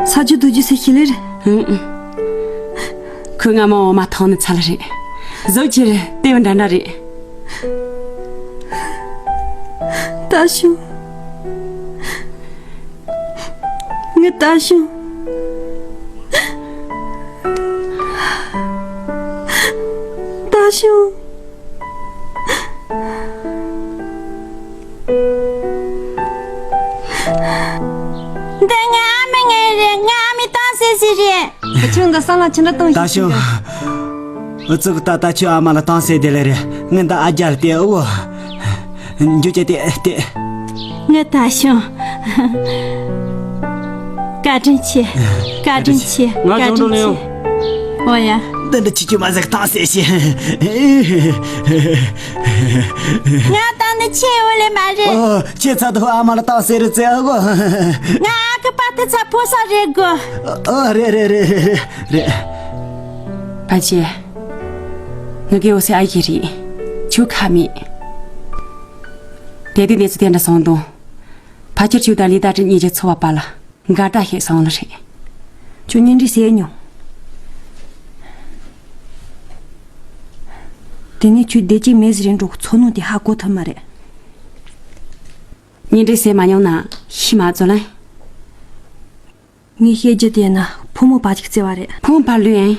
ས་རྒྱུ་རྡོ་རྒྱུ་སེ་ཤི་ལེ་རེད། ཨང་ཨང་། ཁོས་ང་མ་འོ་མ་ཐང་ནི་ཚ་ལ་རེད། གཟུགས་ཆེ་རེད་ལྟེ་བ་འདྲ་འདྲ་རེད། ད་ཤོང་། ངས་ད་ཤོང་། ད་ཤོང་། འདི་ངའི་ཨ་མའི་ངའི་རེད། ངའི་ཨ་མའི་ཏང་སེ་སི་རེད། ཁྱོད་འདི་སང་ལ་ཅི་འདྲ་བཏང་ད་ཤོག་ཤོག་འུ་ཚོ་གི་ད་ལྟ་ཁྱོད་ཨ་མ་ལ་ཏང་སེ་དེ་ལ་རེད། ངས་འདི་ཨ་རྒྱལ་ཏེ་ཨུ། འཇུ་ཅེ་ཏེ་ཏེ། ངས་ད་ཤོག་བཀའ་དྲིན་ཆེ། བཀའ་དྲིན་ཆེ། ང་བཀའ་ཅང་དྲིན་འགྲོ་ནས་ཆེ། ཡོང་། ཨོ་ཡ། འདི་འདྲ་ཁྱི་ཁྱི་མ་ཟིག་ཏང་སེ་ཤི། ང་ད་ནི་ཆེ་འོ་ལེ་མ་རེད། ཨོ། ཁྱེད་ཚ་དུ་ཨ་མ་ལ་ཏང་སེ་རེད་ཙེ་ཨ་གོ། ང་ཨ་ཁུ་པ་ཏི་ཚ་ཕོ་ས་རེད་གོ། ཨོ་རེད་རེད། ཕ་ཆེ། ངི་གེ་འོ་སེ་ཨ་ཡེ་རེད། ཆུ་ཁ་མེད། དེ་དུས་གནས་ཚུལ་དེ་འདྲ་སོང་དུས། ཕ་ཁྱེར་ཆུ་དང་ལི་ད་ཀྲི་གཉིས་ཀྱི་འཚོ་བ་པ་ལ་འགལ་ཟླ་ཞིག་སོང་ལ་རེད། ཁྱོད་གཉེན་སྒྲིག་བྱས་མྱོང་། དེ་ནས་ཁྱོད་བདེ་སྐྱིད་མེད་ཟེར་འགྲོ་གི་ཚོར་སྣང་དེ་ཧ་གོ་ཐུབ་མ་རེད། གཉེན་སྒྲིག་བྱས་མ་མྱོང་ན་ཤི་མ་ཚོ་ལ། ངས་བཤད་རྒྱུ་དེ་ན་ཕོ་མོ་བར་གྱི་བརྩེ་བ་རེད། ཕོ་མོ་བར་ལུས་ཨེ།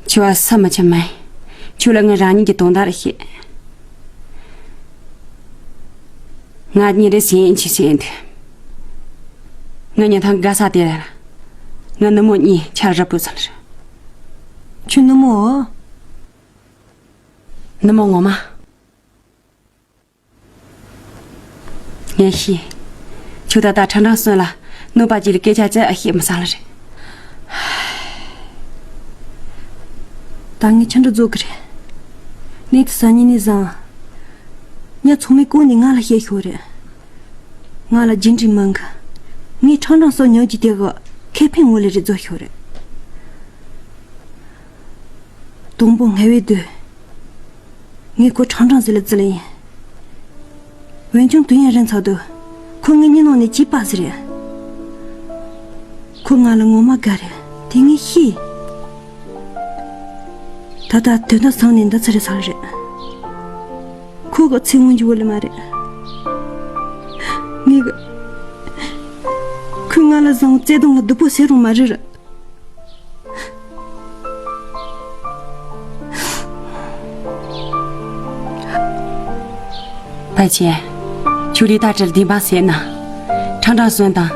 ཁྱོད་བ་ས་མི་ཆེ་མ། ཁྱོད་ལ་ངས་རང་ཉིད་ཀྱི་དོན་དག་རེ་བཤད། ང་གཉིས་རེ་ཟིན་ཆི་ཟིན་དུ། ངས་ཉི་ཐང་དགའ་ས་དེ་ལ། ང་ནུ་མོ་གཉིས་ཆར་རབ་བུ་ཚ་ལ། ཁྱོད་ནུ་མོ། ནུ་མོ་ངོ་མ། ངས་ཤེས། ཁྱོད་ད་ལྟ་ཁྲ་འབྲང་གསོན་ལ་གནོད་པ་ཅིག་ལ་སྐད་ཆ་ཅི་ཨ་བཤད་མི་སང་ལ་རེད། ད་ངས་ཆི་འདྲ་བཟོ་གི་རེད། གནས་དུ་ས་ཉིན་ནས་བཟང་། ཉ་ཚང་མས་ཀོ་ནས་ང་ལ་བཤད་ཤོག་རེད། ང་ལ་རྒྱུ་འབྲས་མང་གི། ངས་ཁྲ་འབྲང་གསོན་ཉོ་རྒྱུ་དེ་གི་ཁེ་ཕན་ངོ་ལ་རེ་བཟོ་ཤོག་རེད། དང་པོ་ངལ་བའི་དུས། ངས་ཁོ་ཁྲང་ཁྲང་ཟེར་ལ་བརྩི་ལེ་ཡིན། འོན་ཀྱང་དུས་ཡུན་རིང་ཚར་དུས། ཁོ་ངའི་སྙིང་ནང་ནས་སྐྱིད་པ་ཟེར་རེད། ཁོ་ང་ལ་ངོ་མ་དགའ་རེད། དེ་ངས་ཤེས། ད་ལྟ་དོན་དག་སང་ནས་འདི་ཚར་རེད་ཚར་རེད། ཁོ་གི་ཚེ་སྔོན་གྱི་བུ་ལ་མ་རེད། ངས་གི། ཁོས་ང་ལ་བཟང་བརྩེ་དུང་ལ་སྡུག་པོ་ཟེར་རུང་མ་རེད། པ་ཆེ། ཁྱོད་ལས་ད་ཅིར་བདེན་པ་ཟེར་ན། ཁྲང་ཁྲང་གསོན་དང་།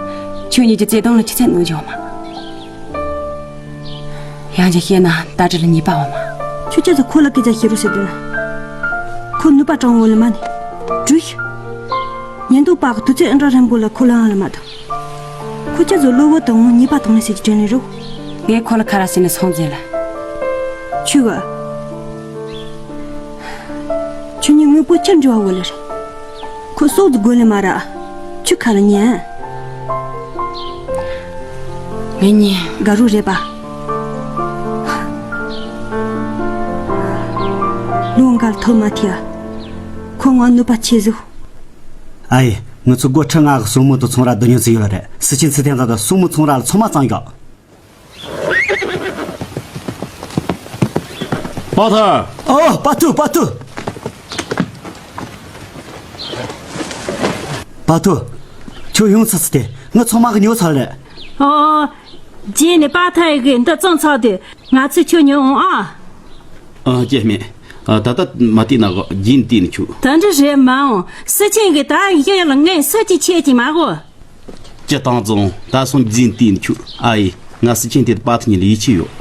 ཁྱོད་གཉིས་ཀྱི་བརྩེ་དུང་ལ་ཆུ་ཚད་གནོད་འཇོག་མ། ཡང་ཅིག་བཤད་ན་ད་ཅིར་ལ་ཉེས་པ་འོང་མ། ཁྱོད་ཅི་ཙམ་ཁོ་ལ་སྐད་ཆ་བཤད་རོགས་ཟེར་དུས་ན། ཁོ་ནུས་པ་དྲང་བོ་ལ་མ་ནི། བྲུས། ཉེན་རྟོག་པ་གི་དུས་ཚོད་ཨ་འདྲ་རན་པོ་ལ་ཁོ་ལ་ཨང་ལ་མ་དང་། ཁོ་ཅི་ཟོ་གློ་བུར་དུ་ངོ་ཉེས་པ་དང་ལེན་ཟེར་གྱི་དྲན་ལེ་རོ། ངས་ཁོ་ལ་ཁ་ར་ཟིན་ནས་སོང་ཟེར་ལ། ཆུ་བ། ཁྱོད་ཉིད་དངོས་པོ་ཅི་འབྲི་བ་བོ་ལ་རེད། ཁོ་སྲོག་ཏུ་དགོས་ལེ་མ་ར། ཆུ་ཁ་ལ་ཉན། ངེད་གཉིས་དགའ་རུ་རེད་པ། ལོ་འགའ་ཐོ་མ་ཐིའ། ཁོ་ང་ནུས་པ་ཆེ་ཟིག་ཨ་ཡེ། ང་ཚོ་སྒོ་ཁྲི་ལྔ་གི་སྲུང་མོ་དང་ཚོང་ར་བསྡུ་ཉོ་ཚུད་ཡོད་རེད། སི་ཆིན་སི་ཐན་ཚང་དང་སྲུང་མོ་ཚོང་ར་ལ་ཚང་མ་གཙང་རྒྱག་པ་ཐར། ཨོ། པ་ཐུ། པ་ཐུ། པ་ཐུ། ཁྱོད་ཡོང་ཚར་སི་ཐན། ང་ཚང་མ་གི་ཉོ་ཚར་རེད། ཨོ། རྗེས་ནས་པ་ཐར་གི་འདི་བཙོང་ཚར་དུས་ང་ཚོས་ཁྱོད་ཉོ་འོང་ཨ། ཨ། ཅེས་མེད། ཨ། ད་ལྟ་མ་བལྟས་ན་གོ་རྗེས་ནས་བལྟས་ནས་ཁྱོད། དེ་འདྲ་རེད་མ་འོང་། སི་ཆིན་གི་ད་ཡི་ལ་ངས་སུ་ཅིག་ཆད་ཀྱི་མ་གོ། ཅི་བཏང་བཙོང་ད་སོང་རྗེས་ནས་བལྟས་ནས་ཁྱོད། ཨ་ཡེ། ང་སི་ཆིན་དེ་པ་ཐུ་གཉིས་ལ་ཡིད་ཆེས་ཡོད།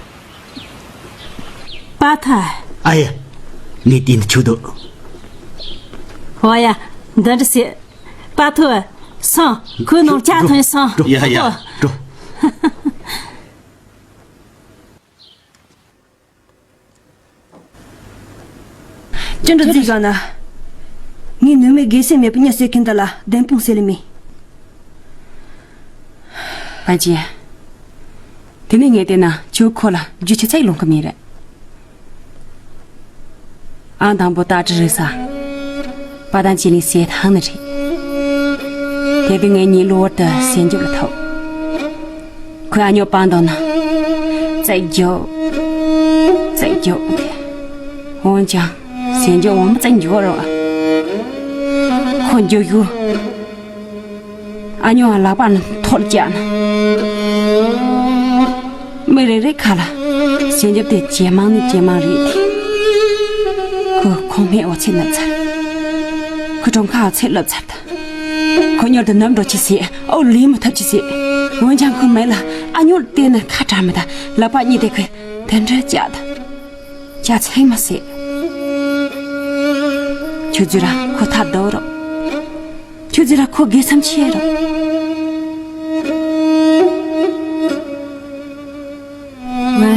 པ་ཐར། ཨ་ཡེ། ངས་བལྟས་ནས་ཁྱོད་དོ། ཨོ་ཡ། འདི་འདྲ་ཟེར། པ་ཐུ། སོང་། ཁོའི་ནང་ལྕགས་ཐོན་སོང་། ཡ་ཡ། འགྲོ། ཅི་འདྲ་རྫིག་ག་ན། ངས་ནུས་མེད་དགེ་སེམས་མེད་པའི་མྱི་ཟེར་མཁན་འདི་ལ་བདེན་དཔང་ཟེར་ལེ་མེད། པ་ཅེ། དེ་ནས་ངས་བལྟས་ན་ཁྱོད་ཁོ་ལ་རྒྱུ་ཆི་ཚད་ལོང་གི་མེད་རེད། ཨང་དང་པོ་ཏ་ཀྲི་རེད་ས། པ་དང་ཅི་ལིན་སེ་ཐང་ནི་རེད། དེ་དུས་ངེད་གཉིས་གློ་བུར་དུ་སེམས་རྒྱུད་ལ་ཐུག་ཁོས་ཨ་ཉོ་པང་དང་ན། བཙལ་རྒྱུ། བཙལ་རྒྱུ། འོན་ཀྱང་སེམས་རྒྱུད་འོང་བཙལ་རྒྱུ་རོ། ཁོ་འགྱོ་རྒྱུ། ཨ་ཉོ་ལག་པ་ནི་ཐོར་བཅག་ན། མི་རེ་རེ་ཁ་ལ་སེམས་རྒྱུད་དེ་ཇེ་མང་ནས་ཇེ་མང་རེད་དེ། ཁོ་ཁོང་སྨན་འོ་ཚད་ནུབ་ཚར། ཁོ་གྲོང་ཁ་འོ་ཚད་ལབ་ཚར་ད། ཁོ་མྱུར་དུ་ནུབ་འགྲོ་ཆི་ཟེར། ཨོ་ལེན་མི་ཐུབ་ཆི་ཟེར། འོན་ཀྱང་ཁོ་མེད་ལ་ཨ་ཉོར་བལྟས་ན་ཁ་གྲག་མི་ད། ལག་པ་གཉིས་དེ་ཁོས་དེ་འདྲ་བཅག་ད། བྱ་ཚིག་མ་ཟད། ཁྱོད་ཚོས་ར་ཁོ་ཐབས་སྡུག་རོགས། ཁྱོད་ཚོས་ར་ཁོ་དགེ་མཚམས་ཆེ་རོགས། ཝེ།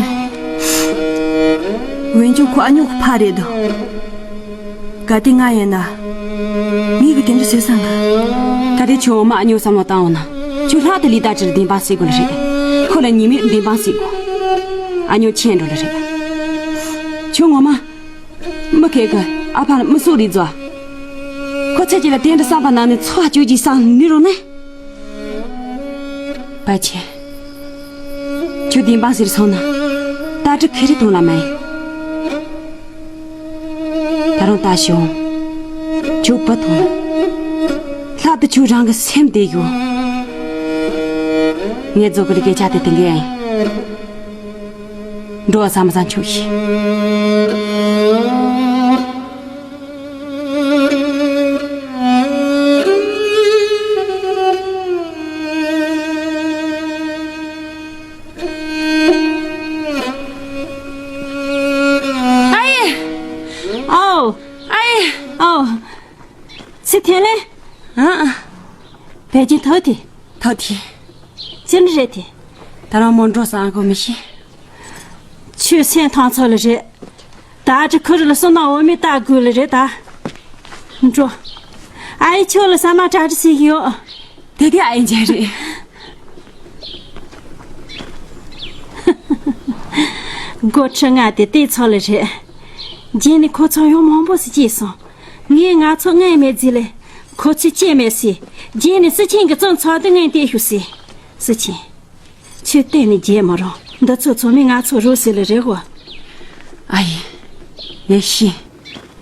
ཝེན་ཅུང་ཁོ་ཨ་ཉོ་གི་ཕ་རེད་དོ། གལ་ཏེ་ང་ཡིན་ན། ངས་གི་དེ་འདྲ་ཟེར་བསམ་གི། གལ་ཏེ་ཁྱོད་འོ་མ་ཨ་ཉོ་བསམ་བློ་བཏང་འོང་ན། ཁྱོད་ལྷག་ཏུ་ལི་ཏ་ཀྲི་ལ་བདེན་དཔང་ཟེར་དགོས་ལ་རེད། ཁོ་ལ་ཉེས་མེད་བདེན་དཔང་ཟེར་དགོས། ཨ་ཉོ་ཆད་འགྲོ་ལ་རེད། ཁྱོད་ངོ་མ། མི་ཁེ་གི་ཨ་ཕ་ལ་མི་སོག་རིག་རྫོགས། ཁོ་ཚེ་གཅིག་ལ་དེ་འདྲ་བསམ་པ་ནང་ནས་འཚོ་བ་སྐྱོ་རྒྱུ་བསམ་ནུས་རུང་ནི། པ་ཆེ། ཁྱོད་བདེན་དཔང་ཟེར་སོང་ན། ད་ཀྲི་ཁེ་རི་དོན་ལ་མེད། ད་རུང་ད་བྱུང་། ཁྱོད་བུ་དང་། ལྷག་ཏུ་ཁྱོད་རང་གི་སེམས་བདེ་རྒྱུ། ངས་རྫོགས་ཀྱི་སྐད་ཆ་དེ་དེ་འགའ་ཡིན། འགྲོ་བ་བསམ་བསམ་ཆོག་ཤིག་ཨའི། ཨའོ། ཨའི། ཨའོ། ཚེ་ཐན་ལེ། ཨ། བས་ཀྱི་ཐོ་ཏི། ཐོ་ཏི། ཅི་ནི་རེད་དེ། ད་རང་མོ་འགྲོ་སང་གོ་མི་ཤེས། ཆོས་སེམས་ཐང་ཚོ་ལ་རེད། ད་ཅི་ཁུ་རུ་ལ་སོ་ན་འོ་མི་ལྟ་དགོས་ལ་རེད་ད། འགྲོ། ཨ་ཡི་ཆོ་ལ་ས་མ་གྲ་གྲི་སི་ཡོད། དེ་དེ་ཨ་ཡི་འཇལ་རེད། སྒོ་ཁྲི་ང་དེ་ལྟས་ཚོ་ལ་རེད། རྗེས་ནས་ཁོ་ཚོ་ཡོང་མང་པོ་སི་སྐྱེས་སོང་། ངས་ང་ཚོ་ངའི་མེད་རྫི་ལས། ཁོ་ཚོས་སྐྱེས་མེད་སི། རྗེས་ནས་སི་ཆེན་གི་བཙོན་ཚོགས་དུ་ངས་བལྟས་ཤུ་སི། སི་ཆེན། ཆོས་གཏན་ནས་བརྗེད་མ་རུང་། འདི་ཚོ་ཚང་མས་ང་ཚོ་རོལ་སི་ལ་རེད་གོ། ཨ་ཡེ། ཡེ་ཤི།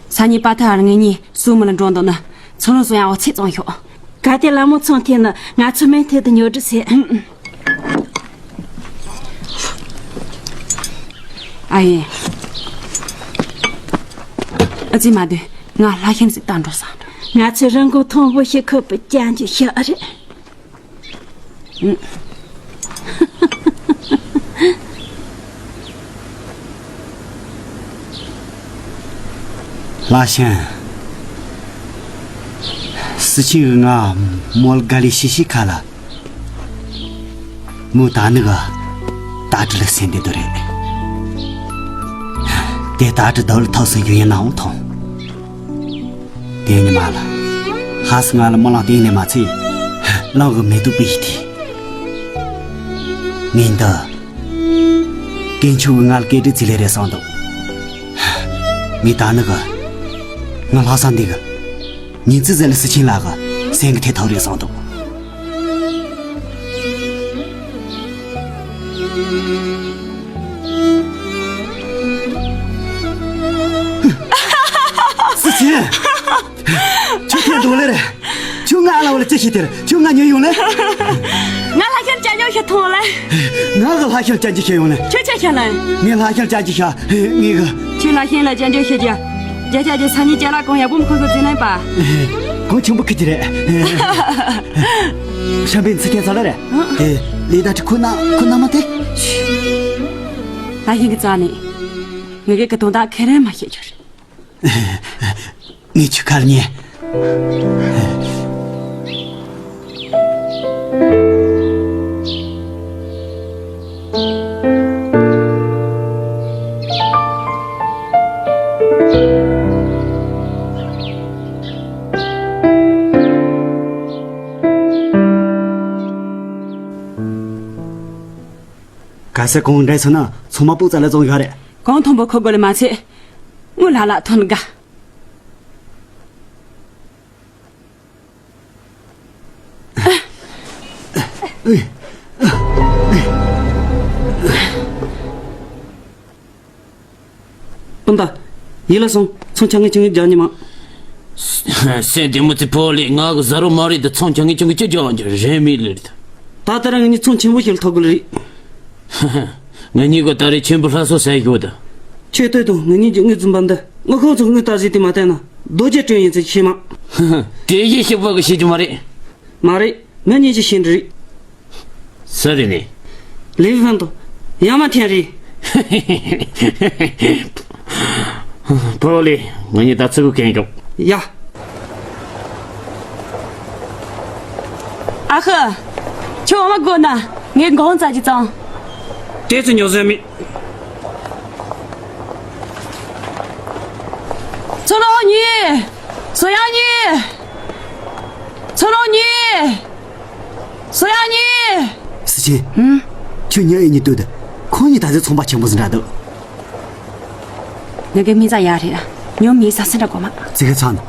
ས་ཉི་པ་ཐ་ཨར་ངེད་གཉིས་སུ་མི་ལ་འགྲོ་འདུག་ན། ཚོ་རོང་སུ་ཡང་འོ་ཚིག་བཙོང་ཤོག་ག་དེ་ལ་མོ་ཚོང་ཐེ་ན་ང་ཚོ་མེ་ཐེ་དུ་ཉོ་སྒྲུབ་ཟེར། ཨ་ཡེ། ཨ་ཙི་མ་དེ་ང་ལྷ་ཤན་ཟིག་བཏང་འགྲོ་ས། ང་ཚོ་རང་གོ་མཐོན་པོ་ཞིག་ཁུ་པུ་ཅན་གྱི་ཤ་རེད། ལྷ་ཤན། སི་ཆིང་གི་ང་མོལ་ག་ལི་ཤི་ཤི་ཁ་ལ། མོ་ད་ནི་ག་ད་དྲི་ལ་སེམས་བདེ་དོ་རེད། དེ་ད་དྲི་ཟླ་བ་ལ་ཐོག་སོན་རྒྱུ་ཡིན་ནའང་མཐོང་། དེ་ཉི་མ་ལ། ཧ་སི་ང་ལ་མི་ལང་སྟེང་ནས་མ་ཚད། ལང་གི་མེ་ཏོག་པི་ཡི་དེ། ངས་འདི། དཀོན་མཆོག་གི་ང་ལ་སྐད་སྒྲིག་ཚིག་ལས་རེད་བསམ་འདུག་ངས་ད་ནི་གི། ང་ལྷག་བསམ་འདི་གི། ཉིན་ཙི་ཟེར་ལ་སི་ཆིན་ལགས་གི་སེང་གི་ཐེ་ཐོག་རེད་བསམ་འདུག་སི་ཆིན། ཁྱོད་ཐེན་འདུག་ལེ་རེད། ཁྱོད་ང་ལ་བ་ལ་ཅི་ཤེས་དེར་ཁྱོད་ང་ཉོས་ཡོང་ལེ། ང་ལྷ་ཤར་ཅ་ཉོ་ཤི་ཐོང་ལེ། ང་གི་ལྷ་ཤར་ཅ་ཅི་ཤེས་ཡོང་ལེ། ཁྱོད་ཅི་ཤེས་ལེ། ངས་ལྷ་ཤར་ཅ་ཅི་ཤ་ངས་གི། ཁྱོད་ལྷ་ཤར་ལ་ཅ་ཉོ་ཤི་རྒྱ། རྒྱ་ཅ་ཅི་ས་ནི་ཅ་ལ་གོང་ཡག་པོ་མ་ཁོ་གི་ཙི་ནན་པ། གོང་ཆེན་པོ་ཁི་ཅི་རེད། ཤམ་པའི་ཚི་ཁན་ས་ལ་རེད། ཨེ་ལི་ད་ཁོ་ན་ཁོ་ན་མ་དེ། ལྷ་ཤར་གི་ཙ་ནི། ངས་གི་གི་དོན་དག་ཁེ་རེ་མ་ཤེས་ཆོར། ངས་ཁྱོད་ཁར་ཉན། ག་ས་གོང་འདྲ་སོང་ན་ཚང་མ་སྤུག་ཙ་ལ་བཙོང་ཡོད་རེད། གང་མཐོན་པོ་ཁོ་དགོས་ལ་མ་ཚད། དངུལ་ལྷ་ལ་ཐོན་དགའ། སྤུན་ཟླ། ཡིད་ལ་སོང་ཚོང་ཆ་ངེ་ཆུང་ངེ་རྒྱག་ཉི་མ། སེམས་བདེ་མོ་ཚེ་ཕོ་ལི་ང་གི་ཟ་རོ་མ་རེད་དུ་ཚོང་ཆ་ངེ་ཆུང་ངེ་ཅི་རྒྱག་རྒྱུ་རེད་མི་ལེར་དུ། ད་ལྟ་རང་ངེད་གཉིས་ཚོང་ཆེན་པོ་ཞིག་ལ་ཐོག་གི་ལེ་རེད། ང་གཉིས་ཀ་ད་རེས་ཆེན་པོ་ལྷ་སོ་ཟས་ཤོག་ད། ཆོས་སྟོད་དུ་ང་གཉིས་ཀྱི་དངུལ་འཛིན་པ་འདི་དངུལ་ཁང་ཚོ་དངུལ་ལྟ་ཟིན་དེ་མ་བལྟས་ན་རྡོ་རྗེ་སྤྲོད་ཡིན་ཚེ་ཤེས་མ། དེ་ཡེ་ཤེས་པ་གི་ཤེས་རྒྱུ་མ་རེད། མ་རེད། ང་གཉིས་ཀྱི་ཤེས་འདྲི་རེད། ས་རེད་ནི། ལེ་ཝི་ཧྥན་དུ་ཡང་མ་ཐེན་རེད། ཕོ་ལེ་ང་གཉིས་ད་ཚུགས་གན་ཀྱོག་ཡ། ཨ་ཧ། ཁྱོད་འོ་མ་དགོས་ན་ངས་འགོང་རྩ་གཅིག་བཙོང་། དེ་ཚོ་ཉོ་ཟེར་མི། ཚོ་རོང་གཉིས། སོ་ཡང་གཉིས། ཚོ་རོང་གཉིས། སོ་ཡང་གཉིས། སི་ཆེན། ཧུམ། ཁྱོད་ཉོ་ཨེ་ཉི་ལྟོས་དེ། ཁོང་གཉིས་ད་ཚོད་ཚོང་པ་ཆེན་པོ་ཟིན་འདྲ་འདུག་ང་གི་མི་ཚ་ཡ་རེད། ཉོ་མི་ས་སེ་འདྲ་གོ་མ། ཙི་གེ་ཚང་ནི།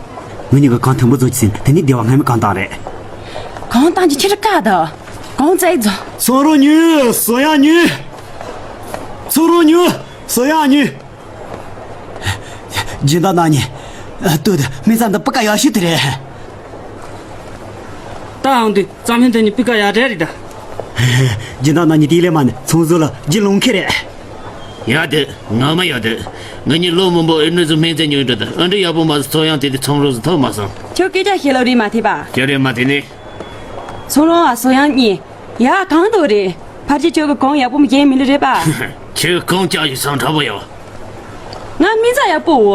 ངུ་གཉིས་ཀ་གང་མཐོན་པོ་བཟོ་ཅི་ཟིན་དེ་ནི་སྡེ་བ་སྔ་མི་གང་དང་རེད། གང་དང་ཅི་ཁྱེར་ཀ་ད། གང་ཙེ་བཟོ། སོ་རོ་ཉུ། སོ་ཡང་ཉུ། སོ་རོ་ཉུ། སོ་ཡང་ཉུ། སྦྱིན་བདག་ནང་ཉིད། ལྟོས་དེ་མི་ཚ་འདི་པི་ཀ་ཡག་ཤོས་དེ་རེད། ད་ཨང་དུ་རྩྭ་སྨན་དེ་ནི་པི་ཀ་ཡག་འདྲ་རེད་ད། སྦྱིན་བདག་ནང་ཉིད་དེ་ལས་མ་ནི་ཚོང་ཟོག་ལ་རྒྱུ་ལོང་ཁེ་རེད། ཡག་དེ་ངོ་མ་ཡག་དེ། ང་གཉིས་ལོ་མང་པོ་ཨེ་ནི་ཚོ་སྨན་རྫས་ཉོས་འགྲོ་དེ་ཨ་འདྲ་ཡག་པོ་མ་ཟོ་ཚོ་ཡང་དེ་དེ་ཚོང་རོགས་སུ་ཐོབ་མ་སོང་། ཁྱོད་སྐད་ཆ་བཤད་ལ་རེད་མ་ཐེ་པ། ཁྱོད་རེད་མ་ཐེ་ནི། ཚོང་རོགས་ཨ་སོ་ཡང་གཉིས། ཡ་གང་འདུག་རེད། ཕར་ཆེ་ཁྱོད་ཀྱི་གོང་ཡག་པོ་མི་རྒྱན་མི་ལི་རེད་པ། ཁྱོད་གོང་ལྕགས་ཞིག་སང་དྲག་པོ་ཡོད། ང་མི་ཚ་ཡག་པོ་འོ།